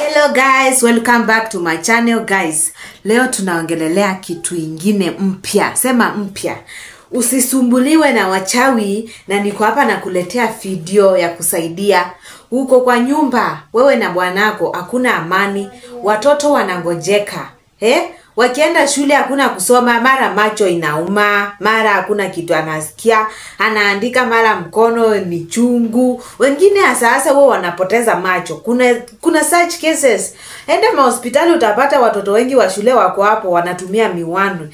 Hello guys, welcome back to my channel guys. Leo tunaongelelea kitu ingine mpya. Sema mpya. Usisumbuliwe na wachawi, na niko hapa nakuletea video ya kusaidia. Huko kwa nyumba, wewe na bwanako hakuna amani, watoto wanangojeka. Wakienda shule hakuna kusoma, mara macho inauma, mara hakuna kitu anasikia, anaandika mara mkono ni chungu. Wengine hasa wao wanapoteza macho. Kuna such cases. Enda mahospitali utapata watoto wengi wa shule wako hapo wanatumia miwani.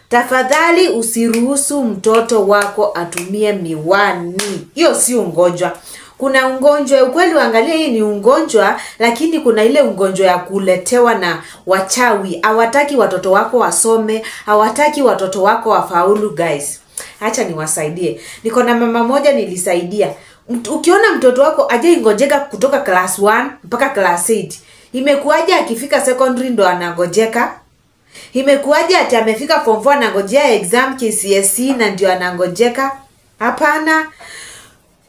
Tafadhali usiruhusu mtoto wako atumie miwani. Hiyo si ugonjwa. Kuna ugonjwa, ukweli uangalie hii ni ugonjwa, lakini kuna ile ugonjwa ya kuletewa na wachawi. Hawataki watoto wako wasome, hawataki watoto wako wafaulu guys. Acha niwasaidie. Niko na mama moja nilisaidia. Ukiona mtoto wako hajaingojeka kutoka class 1 mpaka class 8, imekuaje akifika secondary ndo anangojeka? Imekuaje ati amefika form 4 anangojea exam KCSE na ndio anangojeka? Hapana.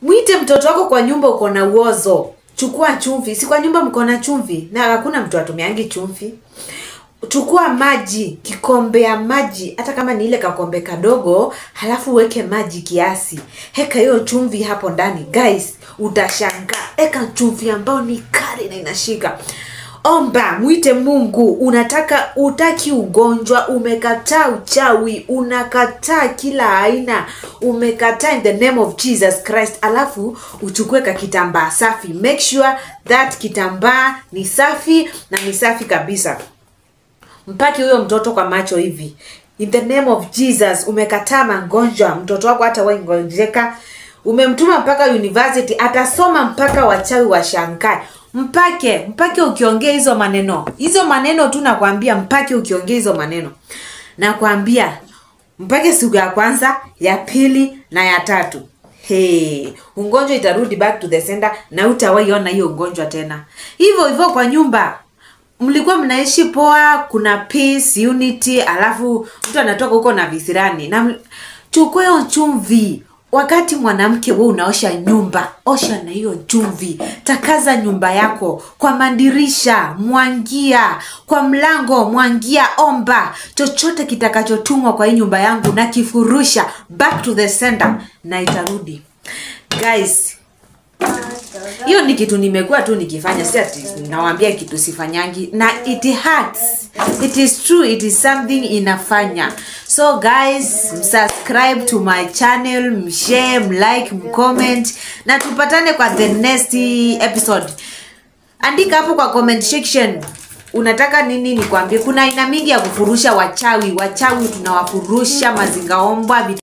Mwite mtoto wako kwa nyumba uko na uozo. Chukua chumvi. Si kwa nyumba mko na chumvi. Na hakuna mtu atumiangi chumvi. Chukua maji, kikombe ya maji, hata kama ni ile kakombe kadogo, halafu weke maji kiasi. Heka hiyo chumvi hapo ndani. Guys, utashangaa. Eka chumvi ambao ni kali na inashika. Omba, mwite Mungu. Unataka, utaki ugonjwa, umekataa uchawi, unakataa kila aina, umekataa in the name of Jesus Christ. Alafu uchukue ka kitambaa safi. Make sure that kitambaa ni safi na ni safi kabisa. Mpaki huyo mtoto kwa macho hivi. In the name of Jesus, umekataa magonjwa, mtoto wako hata waingonjeka. Umemtuma mpaka university, atasoma mpaka wachawi washangae. Mpake ukiongea hizo maneno. Hizo maneno tu nakwambia, mpake ukiongea hizo maneno. Nakwambia, mpake siku ya kwanza, ya pili na ya tatu. Hey, ugonjwa itarudi back to the sender na hutawahi ona hiyo ugonjwa tena. Hivyo hivyo kwa nyumba. Mlikuwa mnaishi poa, kuna peace, unity, alafu mtu anatoka huko na visirani. Na chukua hiyo chumvi. Wakati mwanamke wewe unaosha nyumba, osha na hiyo chumvi. Takaza nyumba yako kwa madirisha, mwangia, kwa mlango, mwangia, omba. Chochote kitakachotumwa kwa hii nyumba yangu na kifurusha back to the sender na itarudi. Guys, hiyo ni kitu nimekuwa tu nikifanya, si ati nawaambia kitu sifanyangi, na it hurts. It is true, it is something inafanya. So guys, subscribe to my channel, mshare, mlike, mcomment, na tupatane kwa the next episode. Andika hapo kwa comment section unataka nini nikwambie. Kuna aina mingi ya kufurusha wachawi. Wachawi tunawafurusha mazingaombwa vitu.